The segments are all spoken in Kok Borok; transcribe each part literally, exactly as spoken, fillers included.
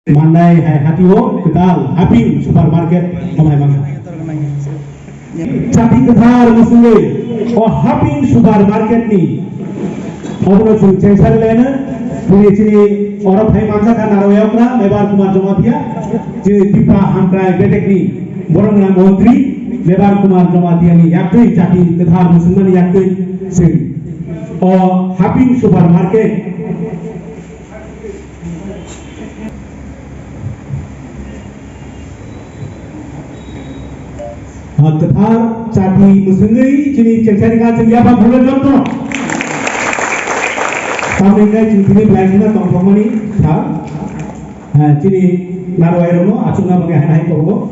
Mandai hai hati o kwtal Haping supermarket omo hai mangkha. Chati kwthar mwswngwi o Haping supermarket ni obono chwng chengsa rwlaina. Chini chini oro phai manjakha Narwai okra Mebar Kumar Jamatia, chini Tipra Hamkrai bedekni borok gwnang montri Mebar Kumar Jamatia ni yaktwi chati kwthar mwswngmani yaktwi chwng o Haping supermarket Kwthar chati mwswngwi chini chengsairikha chwng yapha phunuknai jotono. Tamni hwnkhe chwng tini belai kheno tongthokmani kha. Chini Narwai rokno achukna bagwi hai hai tongo.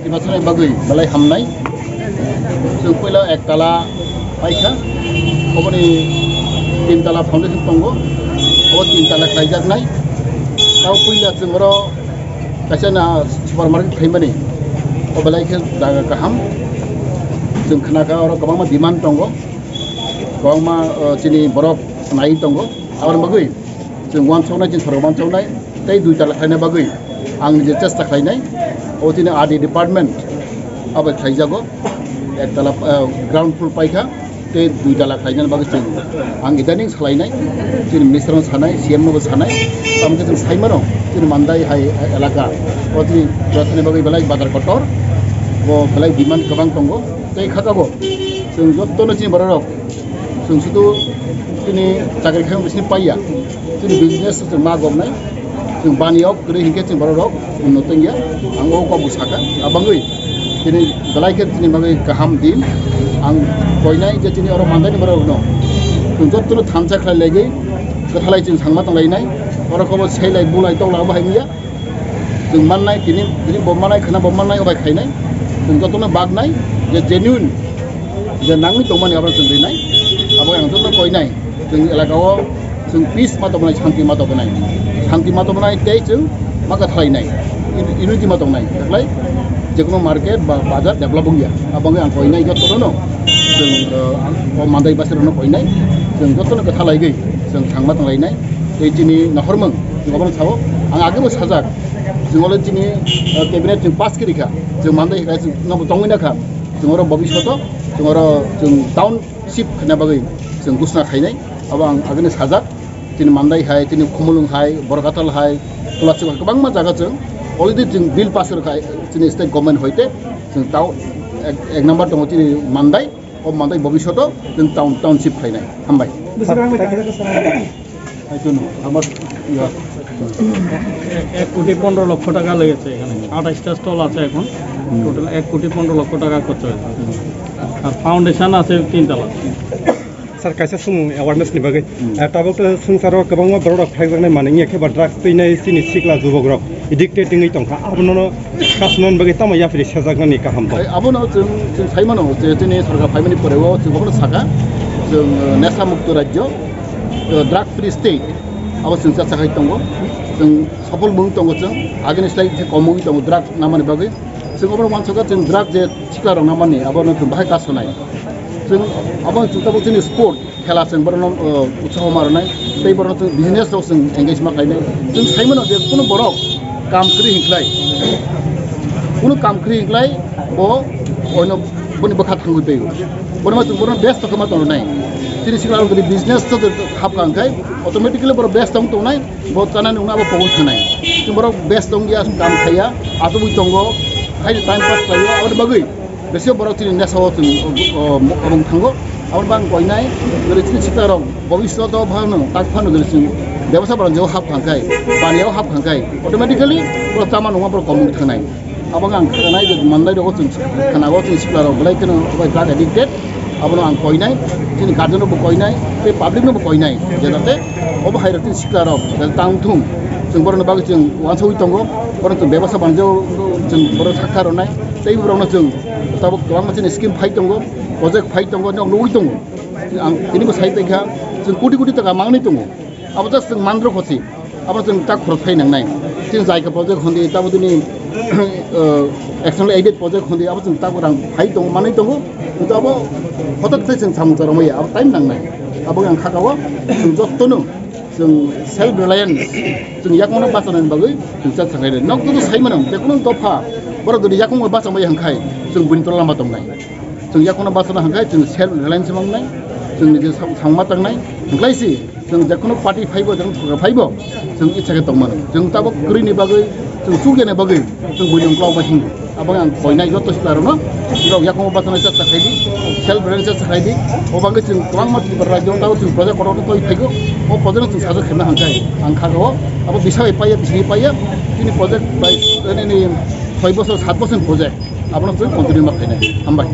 Iba chwrai bagwi belai hamnai. Chwng puila ek tala paikha, oboni tin tala foundation tongo, obo tin tala khlaijaknai. Tamo puila chwng oro kaisa na supermarket khaimani, o belai khe jaga kaham. Chwng khnakha oro kwbangma demand tongo, kwbangma, o, chini borok nai tongo, aboni bagwi. Chwng uansuknai, chini sorkar uansuknai, tei dui tala khlaina bagwi ang je chesta khlainai, o chini R D department abo khlaijago, ek tala, ah, ground floor paikha, tei dui tala khlaina bagwi chwng ang idaning salainai, chini minister no sanai, C M no bo sanai, tamo khe chwng sai mano, chini Mandai hai elaka, o chini jothani bagwi belai badar kotor, bo belai demand kwbang tongo, tei kha tabok chwng jotono chini borok rok Chwng sudu chini chakri khaima bising paiya, chini business chwng ma goknai, chwng bani yok kwrwi hinkhe chini borok rok unnoti wngya, ang o kok bwsaka, abangwi chini belai khe chini bagwi kaham din, ang koinai je chini oro Mandaini borok rokno chwng jotono thansa khlai laigwi kwthalai chwng thangma tonglainai, oro kobo selai bulai tokla obo hai wngya. Chwng mannai, tini, tini bo mannai, khwna bo mannai, obai khainai. Chwng jotono baknai, je genuine, je nangwi tongmani abo chwng rinai, abo ang jotono koinai. Chwng elaka o chwng peace ma tongmani, shanti ma tongmani, shanti ma tongmani tei chwng ma kwthalainai, unity ma tongnai. Taklai jekono market ba bazar develop wngya, abo wngwi ang koinai jotono. Chwng, uh, o Mandai bwsarokno koinai, chwng jotono kwthalaigwi chwng thangma tonglainai. Tei chini nahormung, chwng obono sao, ang agebo sajak, chwng olo chini, uh, cabinet chwng pass khe rikha, chwng Mandai hai chwng nobo tongwi nakha, chwng oro bobishoto, chwng oro chwng township khaina bagwi chwng gusna khainai, abo ang agini sajak, chini Mandai hai, chini Khumulwng hai, Borkatal hai, Tulachuk hai, kwbangma jaga chwng already chwng bill pass khe rikha, chini state government hoite, chwng town ek, ek number tongo chini Mandai. O Mandai bobishoto chwng town, township khlainai. Hambai. Bwswk rang bai kha? এক কোটি পনেরো লক্ষ টাকা লেগেছে এখানে, আঠাশটা স্টল আছে এখন, হুম। টোটাল এক কোটি পনেরো লক্ষ টাকা খরচ হয়েছে। আর ফাউন্ডেশন আছে তিনতলা। Sir, kaisa sumung awareness ni bagwi. Hmm. Eh, tabuk to swngcharo kwbangma borok rok phaijaknai mani wngya khe ba drugs twinai chini sikla jubok rok addicted wngwi tongkha. Abono kasnani bagwi tamo yaphri sejaknani kaham tong? Ai, abono chwng, chwng sai mano je chini sorkar phaimani pore o chwng abono saka, chwng, eh, nesa mukto rajyo, eh, drug free state, abo chwng cha sakai tongo. Chwng sopol mung tongo chwng, agini slai khe kom wngwi tongo drug namani bagwi. Chwng obono uansukha chwng drug je sikla rok namani, abono chwng bahai kasonai. Chwng abo chwng tabuk chini sport khela chwng borokno, uh, utsaho ma rwnai, tei borokno chwng business rok chwng engage ma khlainai. Chwng sai mano je kunu borok kam kwrwi hinkhlai Kunu kam khri hinglai bo ono boni bwkha thangwi twi. Bono ma chwng bono best to khama tongnai. Chini sikla rok business to hap kang khai automatically boro best tong tongnai. Bo chana nungna bo pogwi thanai. Chwng boro best tong ya kam khaya atubui tongo. Hai time pass khayo aboni bagwi. Besi borok chini nesa o chwng, o, o, obong thango. Aboni bang koinai, jodi chini sikla rok bobiswt o phano tak phano jodi chwng bebasa borok jeo hap kang khai, bani o hap kang khai, automatically borok chama nungma borok komung thangnai. Abo ang khanai je manlai rogo chwng khanago chini sikla rok belai kheno obai drug addicted. Abono ang koinai, chini guardian rok bo koinai, tei public no bo koinai, je jate obo hai rok chini sikla rok jate tang thung. Chwng borokni bagwi chwng uansugwi tongo, borok chwng bebasa banjao chwng borok sakha rwnai, tei borokno chwng tabuk kwbangma chini scheme phai tongo, project phai tongo, nok nugwi tongo. Ang tini bo sai tongkha, chwng koti koti taka mangni tongo. Abo just chwng mandro khosi, abo chwng tak khorok phai nangnai. Chini jaika project hondi, tabo dini, uh, external aided project hondi, abo chwng tak rang phai tongo, manwi tongo. Kintu abo hotak sai chwng samung choromaya, abo time nangnai. Abo ang khakao, chwng jotono chwng self reliance, chwng yakungno bachana bagwi chwng chat sangai. Nok joto sai mano, jekono dopha, borok jodi yakung bachama ya hwnkhe, chwng buini tola lama tongnai. Chwng yakungno bachana hwnkhe chwng self reliance mangnai, chwng niji sam-, samung ma tangnai, hwnkhe si chwng jekono party phaibo, jekono sorkar phaibo, chwng icha khe tongmano. Chwng tabuk kwrwini bagwi, chwng chukjani bagwi, chwng buini uklok bai hingo. Abo ang koinai joto sikla rokno, rok yakungno bachana chesta khaidi, self reliance chesta khaidi, o bagwi chwng kwbangma Tripura rajyo tabuk chwng project kotor toi phaigo, o project chwng sajak khaima hwnkhe ang khago, abo bisa bai paiya, bisini paiya, chini project bai, nini soi bosor, sat bosor project. Abono chwng continue ma khainai. Hambai.